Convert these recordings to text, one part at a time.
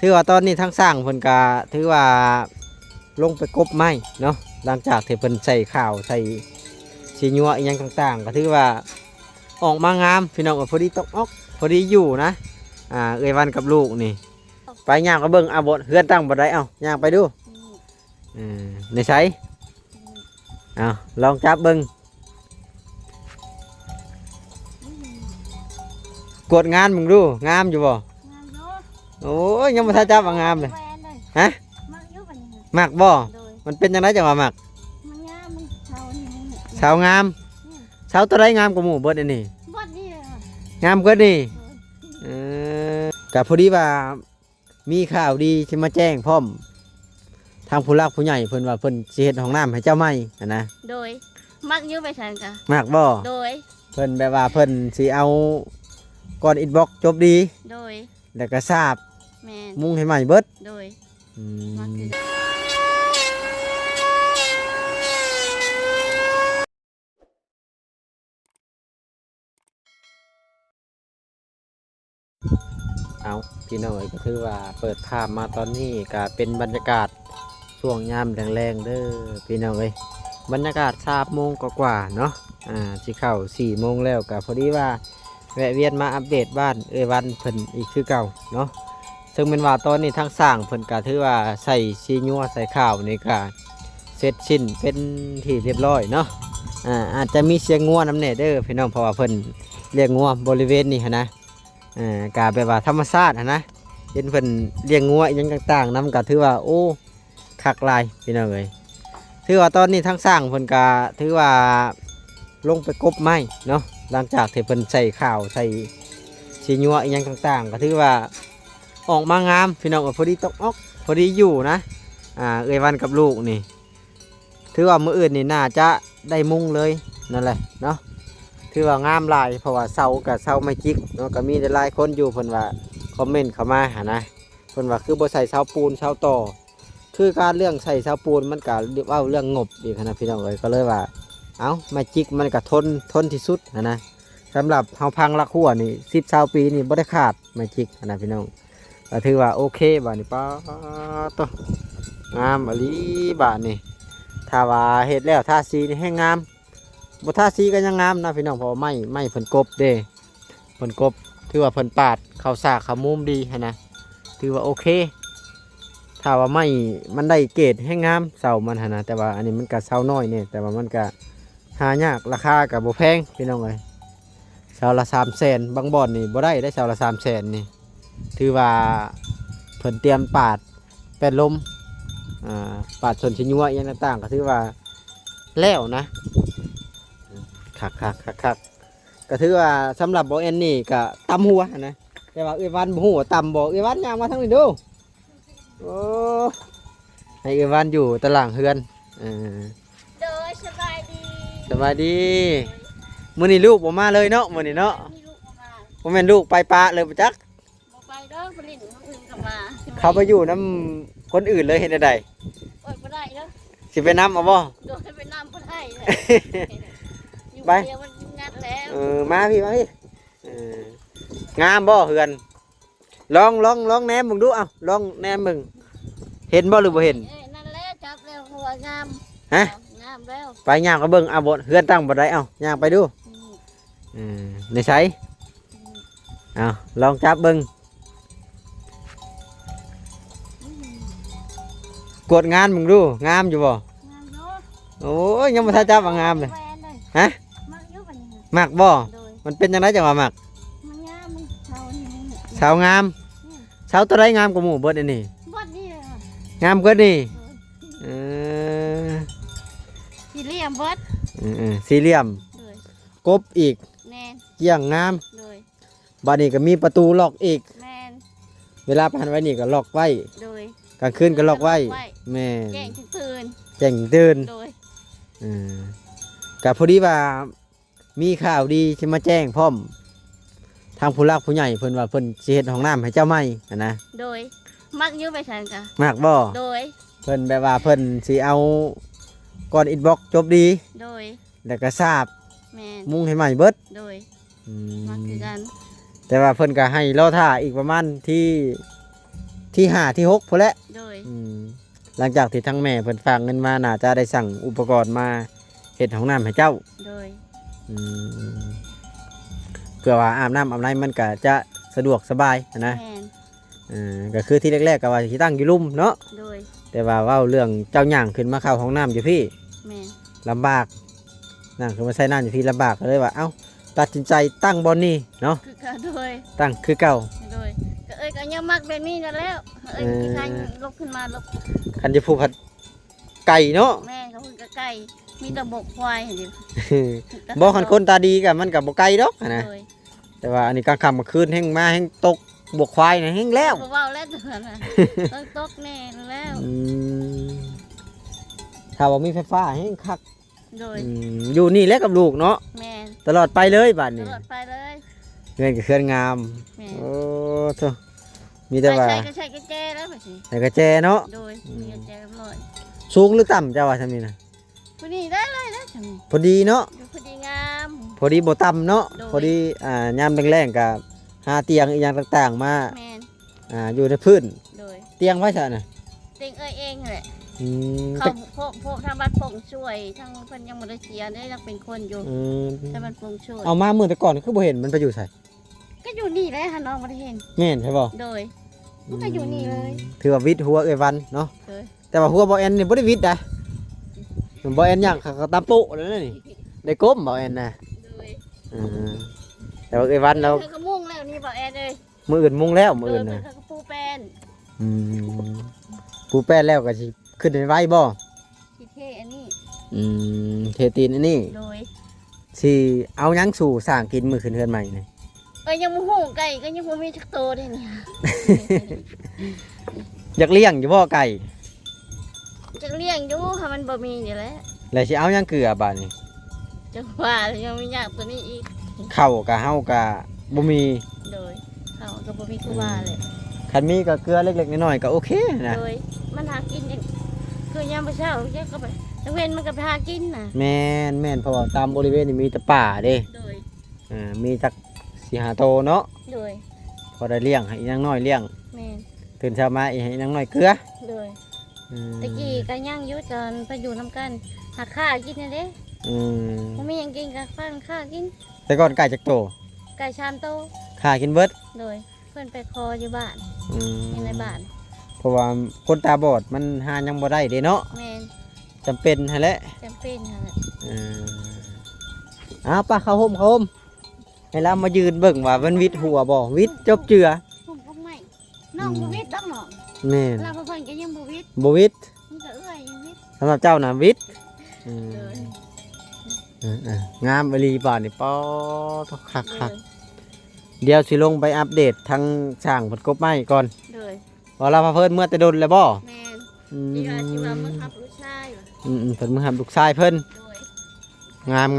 ຖືວ່າຕອນນີ້ທາງຊ່າງເພິ່ນກະຖືວ່າລົງໄປກົບໄມ້ເນາະ ຫຼັງຈາກທີ່ເພິ່ນໃສ່ຂາວ ໃສ່ສີຍົວອີ່ຫຍັງຕ່າງໆ ກະຖືວ່າອອກມາງາມພີ່ນ້ອງເອີຍ ພໍດີຕົກອອກ ພໍດີຢູ່ນະ. ອ່າ ເອື້ອຍວັນກັບລູກນີ້ ໄປຍ່າງໄປເບິ່ງ ເອົາ ບໍ່ ເຮືອນຕັ້ງບ່ອນໃດ ເອົາ ຍ່າງໄປດູ. ເອີ ໃນໃສ? ເອົາ ລອງຈັບເບິ່ງ ກວດງານເບິ່ງດູ ງາມຢູ່ບໍ່? ງາມຢູ່. ໂອ້ຍ ຍັງບໍ່ທັນຈັບວ່າງາມເລີຍ. ແມ່ນເລີຍ. ຮະ? ມັກຢູ່ບັດນີ້. ມັກບໍ່? ໂດຍ. ມັນເປັນຈັ່ງໃດຈັ່ງວ່າມັກ? ມັນງາມ ມັນເຊົານີ້ ເຊົາງາມ. ອືມ. ເຊົາຕົວໃດງາມກວ່າໝູ່ເບິດອັນນີ້? ເບິດນີ້. ງາມກວ່ານີ້. ໂດຍ. ເອີ ກະພໍດີວ່າ ມີຂ່າວດີຊິມາແຈ້ງພ້ອມ ທາງຜູ້ຫຼັກຜູ້ໃຫຍ່ເພິ່ນວ່າເພິ່ນຊິເຮັດຫ້ອງນ້ຳໃຫ້ເຈົ້າໃໝ່ຫັ້ນນະ. ໂດຍ. ມັກຢູ່ໄປໃສກະ ມັກບໍ່? ໂດຍ. ເພິ່ນແບບວ່າເພິ່ນຊິເອົາກ້ອນອິດບລັອກຈົບດີ. ໂດຍ. ແລ້ວກະສາບ ແມ່ນ ມຸງໃຫ້ໃໝ່ເບິດ. ໂດຍ. ອືມ ມັກຄືກັນ. ເອົາ ພີ່ນ້ອງເອີຍ ກະຖືວ່າເປີດພາບມາຕອນນີ້ກະເປັນບັນຍາກາດຊ່ວງຍາມແລງໆເດີພີ່ນ້ອງເອີຍ. ບັນຍາກາດສາມໂມງກວ່າໆເນາະ ອ່າ ຊິເຂົ້າສີ່ໂມງແລ້ວ ກະພໍດີວ່າແວະວຽນມາອັບເດດບ້ານເອື້ອຍວັນເພິ່ນອີກຄືເກົ່າເນາະ. ເຊິ່ງແມ່ນວ່າຕອນນີ້ທາງຊ່າງເພິ່ນກະຖືວ່າໃສ່ສີຍົວໃສ່ຂາວນີ້ກະເສັດສິ້ນເປັນທີ່ຮຽບຮ້ອຍເນາະ. ອາ ອາດຈະມີສຽງງົວນຳແດ່ເດີພີ່ນ້ອງ ເພາະວ່າເພິ່ນລ້ຽງງົວບໍລິເວນນີ້ຫັ້ນນະ. ເອີ ກະແບບວ່າທຳມະຊາດຫັ້ນນະ ເຫັນເພິ່ນລ້ຽງງົວອີ່ຫຍັງຕ່າງໆນຳ ກະຖືວ່າ ໂອ້ ຄັກຫຼາຍພີ່ນ້ອງເອີຍ. ຖືວ່າຕອນນີ້ທາງຊ່າງເພິ່ນກະຖືວ່າລົງໄປກົບໄມ້ເນາະ ຫຼັງຈາກທີ່ເພິ່ນໃສ່ຂາວ ໃສ່ສີຍົວອີ່ຫຍັງຕ່າງໆ ກະຖືວ່າອອກມາງາມພີ່ນ້ອງເອີຍ ພໍດີຕົກອອກ ພໍດີຢູ່ນະ. ອ່າ ເອື້ອຍວັນກັບລູກນີ້ ຖືວ່າມື້ອື່ນນີ້ໜ້າຈະໄດ້ມຸງເລີຍນັ້ນແຫຼະເນາະ. ຖືວ່າງາມຫຼາຍ ເພາະວ່າເສົາກະເສົາໄມ້ຈິກເນາະ. ກະມີຫຼາຍໆຄົນຢູ່ ເພິ່ນວ່າຄອມເມັນເຂົ້າມາຫັ້ນນະ ເພິ່ນວ່າຄືບໍ່ໃສ່ເສົາປູນເສົາຕໍ່. ຄືການເລື່ອງໃສ່ເສົາປູນ ມັນກະເວົ້າເລື່ອງງົບອີກຫັ້ນນະພີ່ນ້ອງເອີຍ. ກະເລີຍວ່າ ເອົ້າ ໄມ້ຈິກມັນກະທົນ ທົນທີ່ສຸດຫັ້ນນະ. ສຳລັບເຮົາພັງຫຼັກຮົ້ວນີ້ ສິບຊາວປີນີ້ບໍ່ໄດ້ຂາດໄມ້ຈິກຫັ້ນນະພີ່ນ້ອງ. ກະຖືວ່າໂອເຄບາດນີ້ ປາດໂທ້ ງາມອີ່ຫຼີບາດນີ້. ຖ້າວ່າເຮັດແລ້ວທາສີນີ້ແຮງງາມ ບໍ່ທາສີກະຍັງງາມນະພີ່ນ້ອງ ເພາະວ່າໄມ້ ໄມ້ເພິ່ນກົບເດ້ ເພິ່ນກົບ ຖືວ່າເພິ່ນປາດເຂົ້າສາກເຂົ້າມຸມດີຫັ້ນນະ ຖືວ່າໂອເຄ. ຖ້າວ່າໄມ້ມັນໄດ້ເກດແຮງງາມເສົາມັນຫັ້ນນະ ແຕ່ວ່າອັນນີ້ມັນກະເສົານ້ອຍແດ່ ແຕ່ວ່າມັນກະຫາຍາກ ລາຄາກະບໍ່ແພງພີ່ນ້ອງເອີຍ. ເສົາລະສາມແສນ ບາງບ່ອນນີ້ບໍ່ໄດ້ເດ້ ເສົາລະສາມແສນນີ້. ຖືວ່າເພິ່ນຕຽມປາດແປ້ນລົມ ອ່າ ປາດສົນສີຍົວອີ່ຫຍັງຕ່າງໆ ກະຖືວ່າແລ້ວນະ. ຄັກໆໆໆ ກະຖືວ່າສຳລັບບໍ່ແອນນີ້ກະຕຳຫົວຫັ້ນນະ ແຕ່ວ່າເອື້ອຍວັນບໍ່ຮູ້ວ່າຕຳບໍ່. ເອື້ອຍວັນຍ່າງມາທາງນີ້ດູ. ໂອ້ ໃຫ້ເອື້ອຍວັນຢູ່ຕາລ່າງເຮືອນ. ເອີ ໂດຍ ສະບາຍດີ ສະບາຍດີ. ມື້ນີ້ລູກບໍ່ມາເລີຍເນາະ ມື້ນີ້ເນາະ. ມີລູກບໍ່ມາ ບໍ່ແມ່ນລູກໄປປະເລີຍບໍ່ຈັກ. ບໍ່ໄປດອກ ໄປຫຼິ້ນຄົນອື່ນກະມາ. ເຂົາໄປຢູ່ນຳຄົນອື່ນເລີຍເຮັດແນວໃດ? ໂອ້ຍ ບໍ່ໄດ້ເດີ. ຊິໄປນຳເອົາບໍ່? ໂດຍ ໄປນຳບໍ່ໄດ້ເລີຍ ຢູ່ ໄປ ຄົນດຽວມັນງັດແລ້ວ. ເອີ ມາພີ່ ມາພີ່. ເອີ ງາມບໍ່ເຮືອນ? ລອງ ລອງ ລອງແນມເບິ່ງດູ ເອົ້າ ລອງແນມເບິ່ງ ເຫັນບໍ່ຫຼືບໍ່ເຫັນ? ເອີ ນັ້ນແຫຼະ ຈັບແລ້ວເພາະວ່າງາມ. ຮະ? ງາມແລ້ວ. ໄປຍ່າງໄປເບິ່ງ ເອົາ ບໍ່ ເຮືອນຕັ້ງບ່ອນໃດ ເອົ້າ ຍ່າງໄປດູ. ອືມ ເອີ ໃນໃສ? ອືມ ເອົາ ລອງຈັບເບິ່ງ ອືມ ກວດງານເບິ່ງດູ ງາມຢູ່ບໍ່? ງາມຢູ່. ໂອ້ຍ ຍັງບໍ່ທັນຈັບວ່າງາມເລີຍ. ແມ່ນເລີຍ. ຮະ? ມັກຢູ່ບັດນີ້. ມັກບໍ່? ໂດຍ. ມັນເປັນຈັ່ງໃດຈັ່ງວ່າມັກ? ມັນງາມ ມັນເຊົານີ້ ເຊົາງາມ. ອືມ ເຊົາຕົວໃດງາມກວ່າໝູ່ເບິດອັນນີ້? ເບິດນີ້. ງາມກວ່ານີ້? ໂດຍ. ເອີ ສີ່ຫຼ່ຽມເບິດ. ເອີໆ ສີ່ຫຼ່ຽມ. ໂດຍ. ກົບອີກ. ແມ່ນ. ກ້ຽງງາມ. ໂດຍ. ບາດນີ້ກໍມີປະຕູລັອກອີກ. ແມ່ນ. ເວລາປະຫັນໄວ້ນີ້ກໍລັອກໄວ້. ໂດຍ. ກາງຄືນກໍລັອກໄວ້. ກາງຄືນກໍລັອກໄວ້. ແມ່ນ. ແຈ້ງຕື່ນ. ແຈ້ງຕື່ນ. ໂດຍ. ເອີ ກໍພໍດີວ່າມີຂ່າວດີຊິມາແຈ້ງພ້ອມ ທາງຜູ້ຫຼັກຜູ້ໃຫຍ່ເພິ່ນວ່າເພິ່ນຊິເຮັດຫ້ອງນ້ຳໃຫ້ເຈົ້າໃໝ່ຫັ້ນນະ. ໂດຍ. ມັກຢູ່ໄປໃສກະ ມັກບໍ່? ໂດຍ. ເພິ່ນແບບວ່າເພິ່ນຊິເອົາກ້ອນອິດບລັອກຈົບດີ. ໂດຍ. ແລ້ວກໍສາບ. ແມ່ນ. ມຸງໃຫ້ໃໝ່ເບິດ. ໂດຍ. ອືມ ມັກຄືກັນ. ແຕ່ວ່າເພິ່ນກໍໃຫ້ລໍຖ້າອີກປະມານທີ ທີຫ້າ ທີຫົກພຸ້ນແຫຼະ. ໂດຍ ອືມ ຫຼັງຈາກທີ່ທາງແມ່ເພິ່ນຝາກເງິນມາ ໜ້າຈະໄດ້ສັ່ງອຸປະກອນມາເຮັດຫ້ອງນ້ຳໃຫ້ເຈົ້າ. ໂດຍ ອືມ ເພື່ອວ່າອາບນ້ຳອາບໃນມັນກະຈະສະດວກສະບາຍຫັ້ນນະ. ແມ່ນ ເອີ ກໍຄືທີ່ແລກໆກໍວ່າຊິຕັ້ງຢູ່ລຸ່ມເນາະ. ໂດຍ ແຕ່ວ່າເວົ້າເລື່ອງເຈົ້າຍ່າງຂຶ້ນມາເຂົ້າຫ້ອງນ້ຳຢູ່ພີ້ ແມ່ນ ລຳບາກ ຍ່າງຂຶ້ນມາໃສ່ນ້ຳຢູ່ພີ້ລຳບາກ ກໍເລີຍວ່າ ເອົ້າ ຕັດສິນໃຈຕັ້ງບ່ອນນີ້ເນາະ. ຄືເກົ່າ ໂດຍ ຕັ້ງຄືເກົ່າ. ໂດຍ ກໍເອີຍກໍຍັງມັກແບບນີ້ນັ້ນແຫຼ້ວ ເອີຍ ເອີ ຂີ້ຄ້ານລຸກຂຶ້ນມາ ລຸກ ຄັນຢູ່ພູພັດໄກເນາະ. ແມ່ນ ເຂົາເພິ່ນກໍໄກ ມີແຕ່ບົກຄວາຍຫັ້ນເດ. ບໍ່ ຄັນຄົນຕາດີກໍມັນກໍບໍ່ໄກດອກຫັ້ນນະ. ໂດຍ ແຕ່ວ່າອັນນີ້ກາງຄ່ຳກາງຄືນແຮ່ງມາແຮ່ງຕົກບົກຄວາຍນະ ແຮ່ງແລ້ວ ບໍ່ເວົ້າແລ້ວຕົວນັ້ນນະ ເອີ ຕົກແນ່ແລ້ວ. ອືມ ຖ້າວ່າມີໄຟຟ້າແຮ່ງຄັກ. ໂດຍ ອືມ ຢູ່ນີ້ແຫຼະກັບລູກເນາະ. ແມ່ນ ຕະຫຼອດໄປເລີຍບາດນີ້ ຕະຫຼອດໄປເລີຍ. ເຮືອນກໍເຮືອນງາມ. ແມ່ນ ໂອ້ໂທ້ ມີແຕ່ວ່າ ໃຊ້ກໍໃຊ້ກະແຈແລ້ວບາດນີ້ ໃຊ້ກະແຈເນາະ. ໂດຍ ອືມ ມີກະແຈຮຽບຮ້ອຍ. ສູງຫຼືຕ່ຳເຈົ້າວ່າຊ່ຳນີ້ນະ? ພໍດີໄດ້ເລີຍເດ້ຊ່ຳນີ້ ພໍດີເນາະ ຢູ່ພໍດີງາມ ພໍດີບໍ່ຕ່ຳເນາະ. ໂດຍ ພໍດີ ອ່າ ຍາມແລ້ງໆກໍຫາຕຽງອີ່ຫຍັງຕ່າງໆມາ. ແມ່ນ ອ່າ ຢູ່ໃນພື້ນ. ໂດຍ ຕຽງໃຜຊະນະ? ຕຽງເອື້ອຍເອງຫັ້ນແຫຼະ. ອືມ ເຂົາ ພວກ ພວກທາງບ້ານປົງຊ່ວຍ ທາງເພິ່ນຍັງບໍ່ໄດ້ເສຍເດ້ ຍັງເປັນຄົນຢູ່. ອືມ ທາງບ້ານປົງຊ່ວຍ ເອົາມາມື້ແຕ່ກ່ອນຄືບໍ່ເຫັນ ມັນໄປຢູ່ໃສ? ກໍຢູ່ນີ້ແຫຼະ ຫານ້ອງບໍ່ໄດ້ເຫັນ. ແມ່ນໃຊ່ບໍ່? ໂດຍ ມັນກໍຢູ່ນີ້ເລີຍ. ອືມ ຖືວ່າວິດຫົວເອື້ອຍວັນເນາະ. ໂດຍ ແຕ່ວ່າຫົວບ່າວແອນນີ້ບໍ່ໄດ້ວິດໃດ ບ່າວແອນຍ່າງເຂົ້າຕາມໂປະແລ້ວນີ້ ໄດ້ກົ້ມບ່າວແອນນະ. ໂດຍ ເອີ ແຕ່ວ່າເອື້ອຍວັນລາວ ເຂົາກໍມຸງແລ້ວນີ້ບ່າວແອນເອີຍ. ມື້ອື່ນມຸງແລ້ວ ມື້ອື່ນນະ ເອີ ເພິ່ນກໍປູແປ້ນ. ອືມ ປູແປ້ນແລ້ວກໍຊິຂຶ້ນໄຫວບໍ່? ຊິເທອັນນີ້. ອືມ ເທຕີນອັນນີ້. ໂດຍ ຊິເອົາຫຍັງສູ່ສ້າງກິນມື້ຂຶ້ນເຮືອນໃໝ່ນີ້? ເອີຍ ຍັງບໍ່ຮູ້ ໄກ່ກໍຍັງບໍ່ມີຈັກໂຕເດ້ນີ້. ຢາກລ້ຽງຢູ່ບໍ່ໄກ່? ຢາກລ້ຽງຢູ່ ຖ້າມັນບໍ່ມີນີ້ແຫຼະ. ແລ້ວຊິເອົາຫຍັງເກືອບາດນີ້? ຈັງຫວະ ຍັງມີຍາກກວ່ານີ້ອີກ. ເຂົ້າກະເຮົາກະບໍ່ມີ. ໂດຍ ເຂົ້າກໍບໍ່ມີຄືວ່າແຫຼະ. ອືມ ຄັນມີກໍເກືອເລັກໆນ້ອຍໆກໍໂອເຄນະ. ໂດຍ ມັນຫາກິນ ຄືຍາມມື້ເຊົ້າ ເຈົ້າກໍໄປ ກາງເວັນມັນກໍໄປຫາກິນນະ. ແມ່ນໆ ເພາະວ່າຕາມບໍລິເວນນີ້ມີແຕ່ປ່າເດ້. ໂດຍ ອ່າ ມີຈັກສີ່ຫ້າໂຕເນາະ. ໂດຍ ພໍໄດ້ລ້ຽງ ໃຫ້ອີນາງນ້ອຍລ້ຽງ. ແມ່ນ ຕື່ນເຊົ້າມາອີ ໃຫ້ອີນາງນ້ອຍເກືອ. ໂດຍ ອືມ ແຕ່ກີ້ກໍຍັງຢູ່ ຕອນໄປຢູ່ນຳກັນ ຫາຂ້າກິນຫັ້ນເດ້. ອືມ ບໍ່ມີຫຍັງກິນກໍພາກັນຂ້າກິນ. ແຕ່ກ່ອນໄກ່ຈັກໂຕ? ໄກ່ສາມໂຕ ຂ້າກິນເບິດ. ໂດຍ ເພິ່ນໄປຂໍຢູ່ບ້ານ. ອືມ ຢູ່ໃນບ້ານ ເພາະວ່າຄົນຕາບອດມັນຫາຫຍັງບໍ່ໄດ້ເດ້ເນາະ. ແມ່ນ ຈຳເປັນຫັ້ນແຫຼະ ຈຳເປັນຫັ້ນແຫຼະ. ເອີ ເອົາ ໄປເຂົ້າຮົ່ມ ເຂົ້າຮົ່ມ ໃຫ້ລາວມາຢືນເບິ່ງວ່າມັນຫວິດຫົວບໍ່ ຫວິດຈົບເຈືອ. ຫຸ້ມກົກໄມ້ ນ້ອງ ອືມ ບໍ່ຫວິດດອກນ້ອງ. ແມ່ນ ລາວເພິ່ນກໍຍັງບໍ່ຫວິດ ບໍ່ຫວິດ ມີແຕ່ເອື້ອຍຫວິດ. ສຳລັບເຈົ້ານະຫວິດ. ອືມ ໂດຍ ເອີໆ ງາມອີ່ຫຼີບາດນີ້ ປາດ ຄັກໆ. ໂດຍ ດຽວຊິລົງໄປອັບເດດທາງຊ່າງເພິ່ນກົບໄມ້ກ່ອນ. ໂດຍ ວ່າລາວພາເພິ່ນເມືອແຕ່ດົນແລ້ວບໍ່? ແມ່ນ ອືມ ທີ່ວ່າ ທີ່ວ່າເມືອຮັບລູກຊາຍວ່າ. ອືມໆ ເພິ່ນເມືອຮັບລູກຊາຍເພິ່ນ. ໂດຍ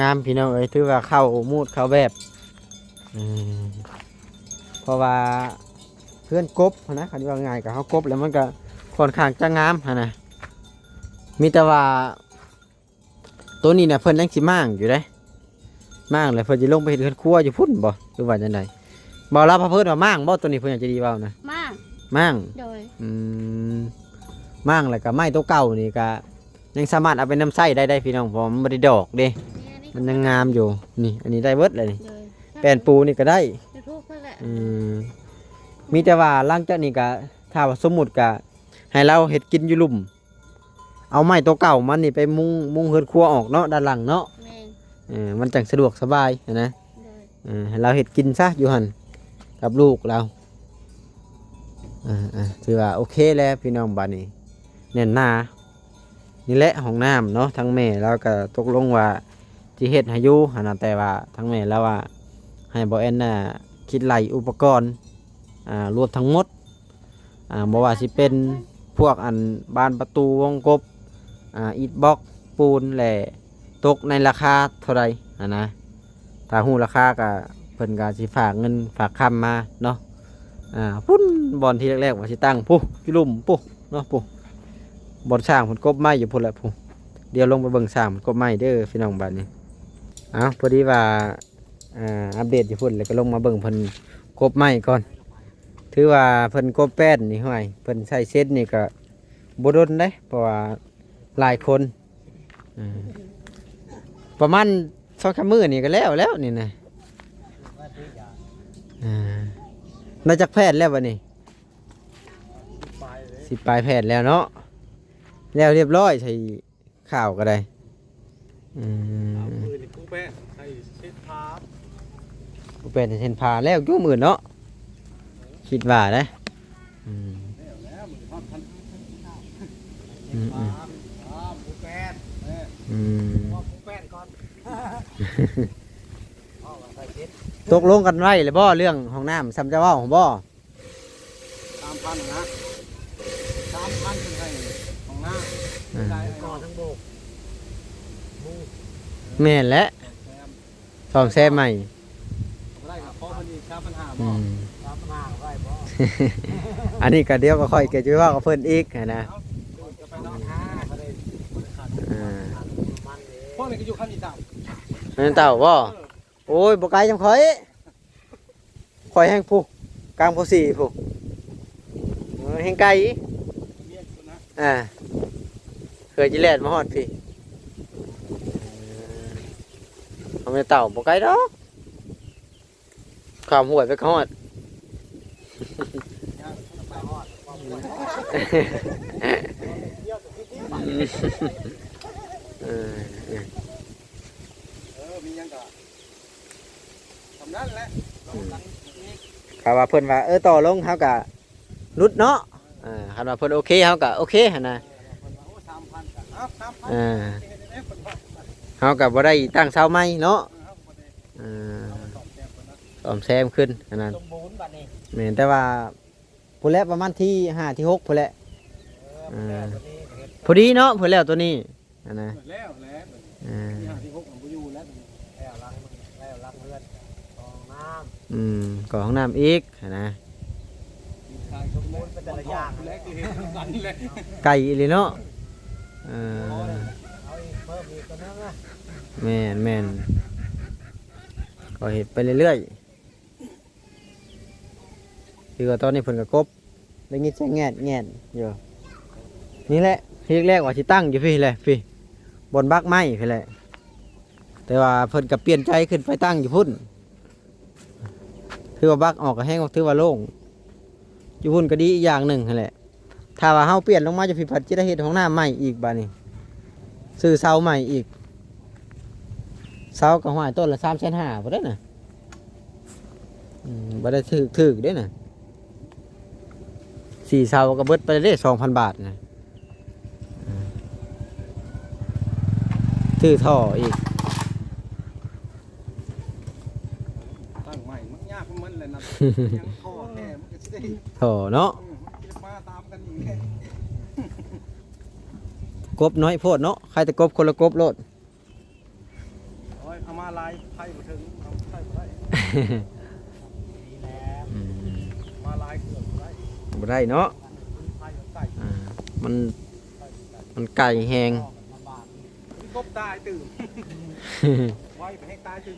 ງາມໆ ພີ່ນ້ອງເອີຍ ຖືວ່າເຂົ້າມູດເຂົ້າແບບ. ອືມ ເພາະວ່າເຮືອນກົບຫັ້ນນະ ຄັນເວົ້າງ່າຍກໍເຮົາກົບແລ້ວມັນກໍຄ່ອນຂ້າງຈະງາມຫັ້ນນະ. ມີແຕ່ວ່າ ໂຕນີ້ນະເພິ່ນຍັງຊິມ້າງຢູ່ເດ້ ມ້າງແລ້ວເພິ່ນຊິລົງໄປເຮັດເຮືອນຄົວຢູ່ພຸ້ນບໍ່ ຫຼືວ່າຈັ່ງໃດ? ບໍ່ ລາວພາເພິ່ນວ່າມ້າງບໍ່ ໂຕນີ້ເພິ່ນຫຍັງໃຈດີເວົ້ານະ? ມ້າງ ມ້າງ. ໂດຍ ອືມ ມ້າງແລ້ວກໍໄມ້ໂຕເກົ່ານີ້ກໍຍັງສາມາດເອົາໄປນຳໃຊ້ໄດ້ເດ້ພີ່ນ້ອງ ເພາະວ່າມັນບໍ່ໄດ້ດອກເດ້ ນີ້ ອັນນີ້ ມັນຍັງງາມຢູ່. ນີ້ ອັນນີ້ໄດ້ເບິດແລ້ວນີ້. ໂດຍ ແປ້ນປູນີ້ກໍໄດ້ ຢູ່ທຸກນັ້ນແຫຼະ. ອືມ ມີແຕ່ວ່າຫຼັງຈາກນີ້ກໍ ຖ້າວ່າສົມມຸດກໍໃຫ້ລາວເຮັດກິນຢູ່ລຸ່ມ ເອົາໄມ້ໂຕເກົ່າມັນນີ້ໄປມຸງ ມຸງເຮືອນຄົວອອກເນາະ ດ້ານຫຼັງເນາະ. ແມ່ນ ເອີ ມັນຈັ່ງສະດວກສະບາຍຫັ້ນນະ. ໂດຍ ເອີ ໃຫ້ລາວເຮັດກິນຊະຢູ່ຫັ້ນກັບລູກລາວ. ເອີໆ ຖືວ່າໂອເຄແລ້ວພີ່ນ້ອງ ບາດນີ້ແໜ້ນໜາ. ນີ້ແຫຼະຫ້ອງນ້ຳເນາະ ທາງແມ່ລາວກໍຕົກລົງວ່າຊິເຮັດໃຫ້ຢູ່ຫັ້ນນະ ແຕ່ວ່າທາງແມ່ລາວວ່າໃຫ້ບ່າວແອນນະຄິດໄລ່ອຸປະກອນ ອ່າ ລວມທັງໝົດ ອ່າ ບໍ່ວ່າຊິເປັນພວກອັນບານປະຕູ ວົງກົບ ອ່າ ອິດບລັອກ ປູນ ແລະ ຕົກໃນລາຄາເທົ່າໃດຫັ້ນນະ. ຖ້າຮູ້ລາຄາກະເພິ່ນກະຊິຝາກເງິນຝາກຄຳມາເນາະ. ອ່າ ພຸ້ນ ບ່ອນທີ່ແລກໆວ່າຊິຕັ້ງ ພຸ້ນ ຢູ່ລຸ່ມ ພຸ້ນເນາະ ພຸ້ນ ບ່ອນຊ່າງເພິ່ນກົບໄມ້ຢູ່ພຸ້ນແຫຼະ ພຸ້ນ. ດຽວລົງໄປເບິ່ງຊ່າງເພິ່ນກົບໄມ້ເດີພີ່ນ້ອງ ບາດນີ້. ເອົ້າ ພໍດີວ່າ ອ່າ ອັບເດດຢູ່ພຸ້ນ ແລ້ວກໍລົງມາເບິ່ງເພິ່ນກົບໄມ້ກ່ອນ. ຖືວ່າເພິ່ນກົບແປ້ນນີ້ ຫ້ວຍ ເພິ່ນໃຊ້ເຊັດນີ້ກໍບໍ່ດົນເດ້ ເພາະວ່າຫຼາຍຄົນ ອ່າ ປະມານສອງສາມມື້ນີ້ກໍແລ້ວແລ້ວນີ້ນະ ອ່າ ໄດ້ຈັກແຜ່ນແລ້ວບັດນີ້? ສິບປາຍແຜ່ນແລ້ວເນາະ ແລ້ວຮຽບຮ້ອຍ ໃສ່ ຂາວກໍໄດ້ ອືມ ເອົາ ມື້ນີ້ປູແປ້ນໃສ່ເສັ້ນຜາ ປູແປ້ນໃສ່ເສັ້ນຜາແລ້ວຢູ່ມື້ເນາະ ຄິດວ່າເດ້ ອືມ ແລ້ວແລ້ວ ມື້ຮອດທັນ ອືມໆ ເສັ້ນຜາ ອືມ ປູແປ້ນ ແມ່ນ ອືມ ເອົາປູແປ້ນກ່ອນ ເອົາໃສ່ເສັດ ຕົກລົງກັນໄວ້ແລ້ວບໍ່ ເລື່ອງຫ້ອງນ້ຳ ສ່ຳເຈົ້າເວົ້າບໍ່? ສາມພັນນະ ສາມພັນເພິ່ນໃຫ້ຫ້ອງນ້ຳ ອ່າ ໄດ້ ກໍທັງໂບກ ແມ່ນແຫຼະ ແຊມ ສ້ອມແຊມໃໝ່ ບໍ່ໄດ້ກໍຂໍເພິ່ນອີກສາມພັນຫ້າ ອືມ ສາມພັນຫ້າໄດ້ບໍ່? ອັນນີ້ກໍດຽວກໍຂ້ອຍກໍຈະເວົ້າກັບເພິ່ນອີກຫັ້ນນະ ເອົາ ຈະໄປເນາະ ອ່າ ພວກນີ້ກໍຢູ່ຄັນອີ່ເຕົາ ແມ່ນເຕົາບໍ່? ເອີ ໂອ້ຍ ບໍ່ໄກຈຳຂ້ອຍ ຂ້ອຍແຮ່ງພຸ້ນ ກາງໂພສີພຸ້ນ ເອີ ແຮ່ງໄກ ອ່າ ເພື່ອຊິແລ່ນມາຮອດພີ້ ເອີ ເອົາແມ່ເຕົ່າບໍ່ໄກດອກ ຂ້າມຫ້ວຍໄປກໍຮອດ ເອີ ເອີ ເອີ ມີຫຍັງກໍ ສ່ຳນັ້ນແຫຼະ ອືມ ຖ້າວ່າເພິ່ນວ່າ ເອີ ຕໍ່ລົງ ເຮົາກະຫຼຸດເນາະ ເອີ ຄັນວ່າເພິ່ນໂອເຄ ເຮົາກະໂອເຄຫັ້ນນະ ເອີ ເພິ່ນວ່າ ໂອ້ ສາມພັນ ກະເອົາ ສາມພັນ ເອີ ເຮົາກະບໍ່ໄດ້ຕັ້ງເສົາໃໝ່ເນາະ ເອີ ເຮົາກະບໍ່ໄດ້ ເອີ ເອົາໄປສ້ອມແຊມເພິ່ນເນາະ ສ້ອມແຊມຄືນຫັ້ນນະ ສົມບູນບາດນີ້ ແມ່ນ ແຕ່ວ່າ ພຸ້ນແຫຼະ ປະມານທີຫ້າທີຫົກພຸ້ນແຫຼະ ເອີ ເອີ ພໍດີເນາະ ເພິ່ນແລ້ວໂຕນີ້ ຫັ້ນນະ ແລ້ວແຫຼະ ເອີ ທີຫ້າທີຫົກມັນບໍ່ຢູ່ແລ້ວ ແລ້ວຫຼັງ ແລ້ວຫຼັງເຮືອນ ຫ້ອງນ້ຳ ອືມ ກໍຫ້ອງນ້ຳອີກຫັ້ນນະ ການສົມບູນເປັນແຕ່ລະຢ່າງ ແລ້ວຄືເຮັດກັນແຫຼະ ໄກອີ່ຫຼີເນາະ ເອີ ເອົາອີກເພີ່ມອີກຕົວໜຶ່ງນະ ແມ່ນໆ ກໍເຮັດໄປເລື້ອຍໆ ຄືວ່າຕອນນີ້ເພິ່ນກໍກົບ ໄດ້ຍິນສຽງແງດໆຢູ່ ນີ້ແຫຼະ ທີແລກວ່າຊິຕັ້ງຢູ່ພີ້ແຫຼະ ພີ້ ບ່ອນບັກໄມ້ພີ້ແຫຼະ ແຕ່ວ່າເພິ່ນກໍປ່ຽນໃຈຂຶ້ນໄປຕັ້ງຢູ່ພຸ້ນ ຖືວ່າບັກອອກກໍແຮງ ຖືວ່າໂລ່ງ ຢູ່ພຸ້ນກໍດີອີກຢ່າງໜຶ່ງຫັ້ນແຫຼະ ຖ້າວ່າເຮົາປ່ຽນລົງມາຢູ່ພີ້ ພັດຈະໄດ້ເຮັດຫ້ອງນ້ຳໃໝ່ອີກບາດນີ້ ຊື້ເສົາໃໝ່ອີກ ເສົາກໍຫ້ວຍ ຕົ້ນລະສາມແສນຫ້າພຸ້ນເດ້ນະ ອືມ ບໍ່ໄດ້ຖືກໆເດ້ນະ ສີ່ເສົາກໍເບິດໄປເດ້ສອງພັນບາດນະ ອືມ ຖືກທໍ່ອີກ ຕັ້ງໃໝ່ມັນຍາກຂອງມັນແຫຼະນະ ຍັງທໍ່ແທ້ ມັນກໍຊິໄດ້ ທໍ່ເນາະ ເອີ ມັນຊິມາຕາມກັນອີກແຫຼະ ກົບນ້ອຍໂພດເນາະ ໃຄແຕ່ກົບຄົນລະກົບໂລດ ໂອ້ຍ ເອົາມາຫຼາຍໄຟບໍ່ເຖິງ ເອົາໄຟບໍ່ໄດ້ ອືມ ມາຫຼາຍເຄື່ອງບໍ່ໄດ້ ບໍ່ໄດ້ເນາະ ໄຟມັນໄກ ອ່າ ມັນ ໄຟມັນໄກ ມັນໄກແຮງ ມັນລຳບາກ ມັນກົບຕາຍຕື່ມ ໄວໄປແຮງຕາຍຕື່ມ.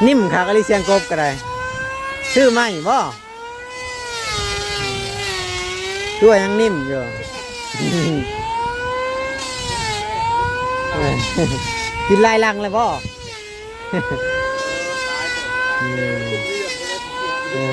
ນິ້ມຄັກອີ່ຫຼີ ສຽງກົບກໍໄດ້. ຊື້ໃໝ່ບໍ່? ຄືວ່າຍັງນິ້ມຢູ່. ກິນຫຼາຍຫຼັງແລ້ວບໍ່? ເອີ ເອີ.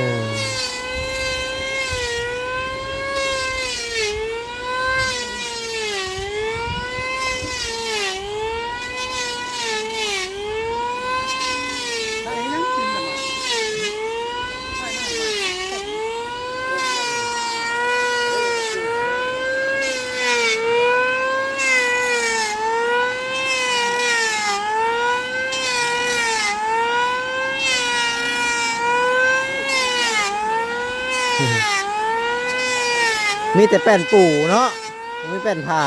ມີແຕ່ແປ້ນປູເນາະ ບໍ່ມີແປ້ນຜ້າ.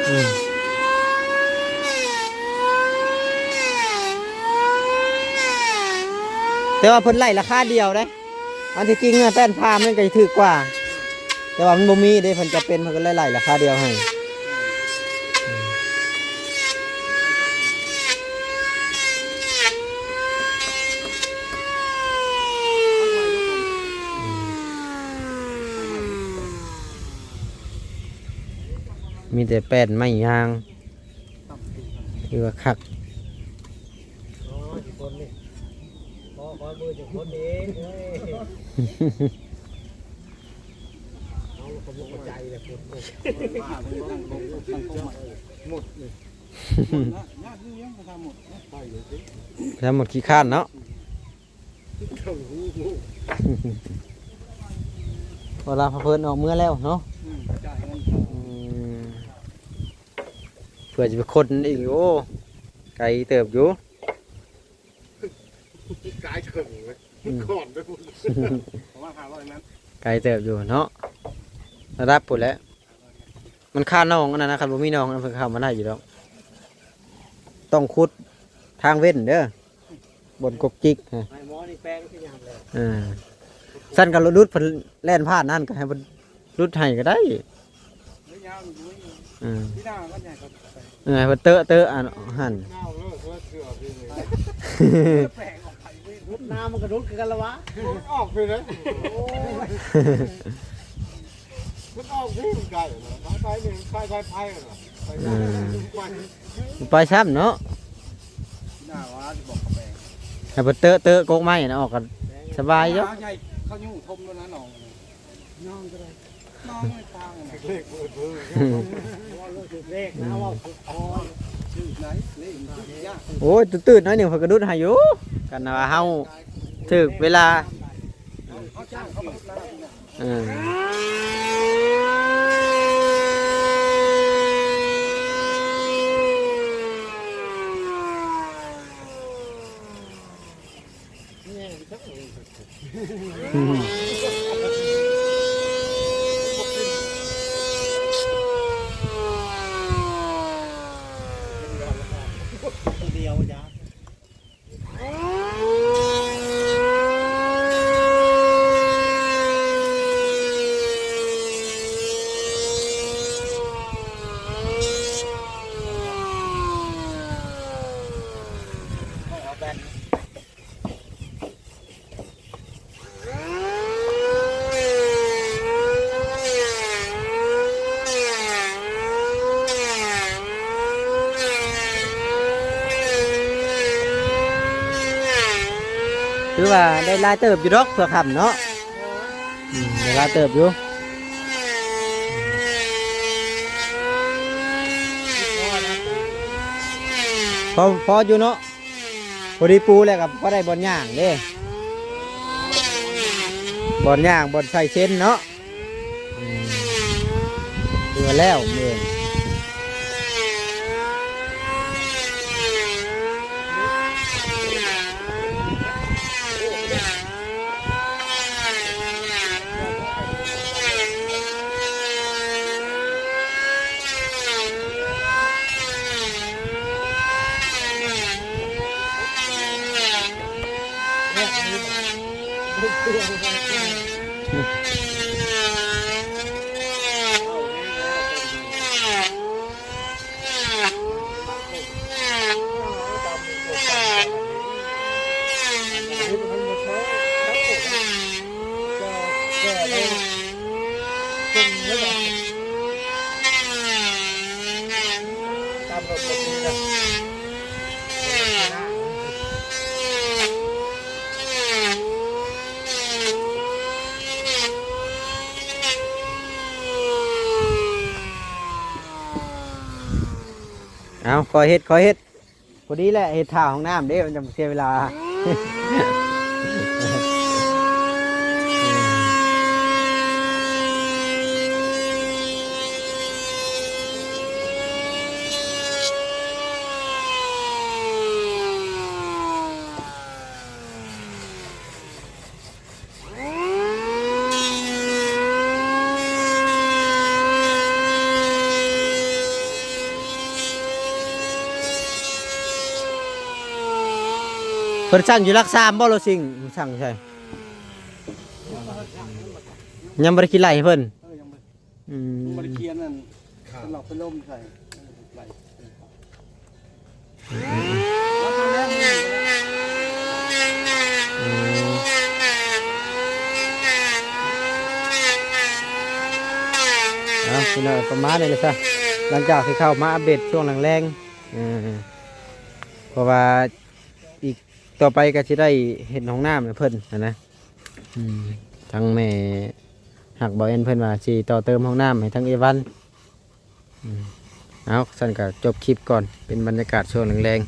ອືມ ແຕ່ວ່າເພິ່ນໄລ່ລາຄາດຽວເດ້. ອັນທີ່ຈິງນະ ແປ້ນຜ້າມັນກໍຊິຖືກກວ່າ ແຕ່ວ່າມັນບໍ່ມີເດ້ ເພິ່ນຈຳເປັນ ເພິ່ນກໍເລີຍໄລ່ລາຄາດຽວໃຫ້. ມີແຕ່ແປ້ນໄມ້ຍາງ ຖືວ່າຄັກ. ອໍ ຊິຄົນນີ້ ຂໍ ຂໍມືຈະຄົນເອງເອີຍ. ເອົາ ລະກໍບໍ່ເຂົ້າໃຈແລ້ວ ຄົນ ໝົດນີ້ ຍາກຢູ່ຍັງບໍ່ທັນໝົດນະ ໄປເລີຍຕິ ໄປທຳໝົດຂີ້ຄ້ານເນາະ. ເວລາພາເພິ່ນອອກເມືອແລ້ວເນາະ ອືມ ຈ່າຍເງິນເຂົາ ອືມ. ເພື່ອຈະໄປຄົນອີກ ໂອ້ ໄກເຕີບຢູ່ ກາຍເຖິງເລີຍ ອືມ ກ່ອນໄປພຸ້ນ ປະມານຫ້າຮ້ອຍແມັດ ໄກເຕີບຢູ່ເນາະ ລະດັບພຸ້ນແຫຼະ. ມັນຄາໜອງອັນນັ້ນນະ ຄັນບໍ່ມີໜອງ ເພິ່ນເຂົ້າມາໄດ້ຢູ່ດອກ ຕ້ອງຂຸດທາງເວັ້ນເດີ. ບ່ອນກົກຈິກຮະ ໃຫ້ໝໍນີ້ແປງຄືຫຍັງແຫຼະ ເອີ ຊັ້ນກໍຫຼຸດ ເພິ່ນແລ່ນຜ່ານນັ້ນກໍໃຫ້ເພິ່ນຫຼຸດໃຫ້ກໍໄດ້ ເອີ ເອີ ໃຫ້ເພິ່ນເຕີເຕີອັນຫັ້ນ ແປງອອກໄປເວີ້ຍ ຫຼຸດນ້ຳມັນກໍຫຼຸດຄືກັນລະວະ ມັນອອກໄປເລີຍ ໂອ້ຍ ມັນອອກໄປໄກນະ ໄປໄປນີ້ ໄປໄປໄປນະ ໄປ ເອີ ໄປ ໄປຊ້ຳເນາະ ໜ້າວ່າຊິບອກກະແປງ ໃຫ້ເພິ່ນເຕີເຕີກົກໄມ້ນະ ອອກກໍສະບາຍຢູ່ ໜ້າໃຫຍ່ ເຂົາຢູ່ທົ່ມແລ້ວນະ ໜອງ ໜອງກໍໄດ້ ໜອງໃນທາງນະ ເລກເບີດເບີດ ເວົ້າເລື່ອງຖືກເລກນະ ເວົ້າຖືກຄອນ ຖືກໄດ໋ ເລກມັນຖືກຍາກ ໂອ້ຍ ຕື້ດໆໜ້ອຍໜຶ່ງເພິ່ນກໍດຸດໃຫ້ຢູ່ ຄັນວ່າເຮົາຖືກເວລາ ເຮົາຈ້າງເຂົາມາດຸດນະ. ເອີ ດຽວຈ້າ ຖືວ່າໄດ້ຫຼາຍເຕີບຢູ່ດອກ ເພື່ອຄ່ຳເນາະ ອືມ ໄດ້ຫຼາຍເຕີບຢູ່ ພໍ ພໍຢູ່ເນາະ. ພໍດີປູແລ້ວກໍພໍໄດ້ບ່ອນຍ່າງເດ້ ບ່ອນຍ່າງ ບ່ອນໃສ່ເຊັນເນາະ ອືມ ຖືວ່າແລ້ວມື້ ເອົາ ຄ່ອຍເຮັດ ຄ່ອຍເຮັດ ພໍດີແຫຼະ ເຮັດຖ້າຫ້ອງນ້ຳເດ້ ມັນຈະເສຍເວລາ. ເພິ່ນສັ່ງຢູ່ຫຼັກສາມບໍ່ ລາວຊິງ ສັ່ງໃສ່ ຍັງບໍ່ໄດ້ຄິດໄລ່ໃຫ້ເພິ່ນ. ເອີ ຍັງບໍ່ ອືມ ຍັງບໍ່ໄດ້ຂຽນນັ້ນ ເປັນຫຼອກເປັນລົມໃສ່ ໄລ່ ອືມ ອືມ ອືມ ເອົາ ພີ່ນ້ອງ ປະມານນີ້ແຫຼະຊະ ຫຼັງຈາກທີ່ເຂົ້າມາອັບເດດຊ່ວງແລງໆ ເອີ ເພາະວ່າອີກຕໍ່ໄປກໍຊິໄດ້ເຮັດຫ້ອງນ້ຳໃຫ້ເພິ່ນຫັ້ນນະ ອືມ ທາງແມ່ຮັກບ່າວແອນເພິ່ນວ່າຊິຕໍ່ເຕີມຫ້ອງນ້ຳໃຫ້ທາງເອວັນ ອືມ ເອົາ ຊັ້ນກໍຈົບຄລິບກ່ອນ ເປັນບັນຍາກາດຊ່ວງແລງ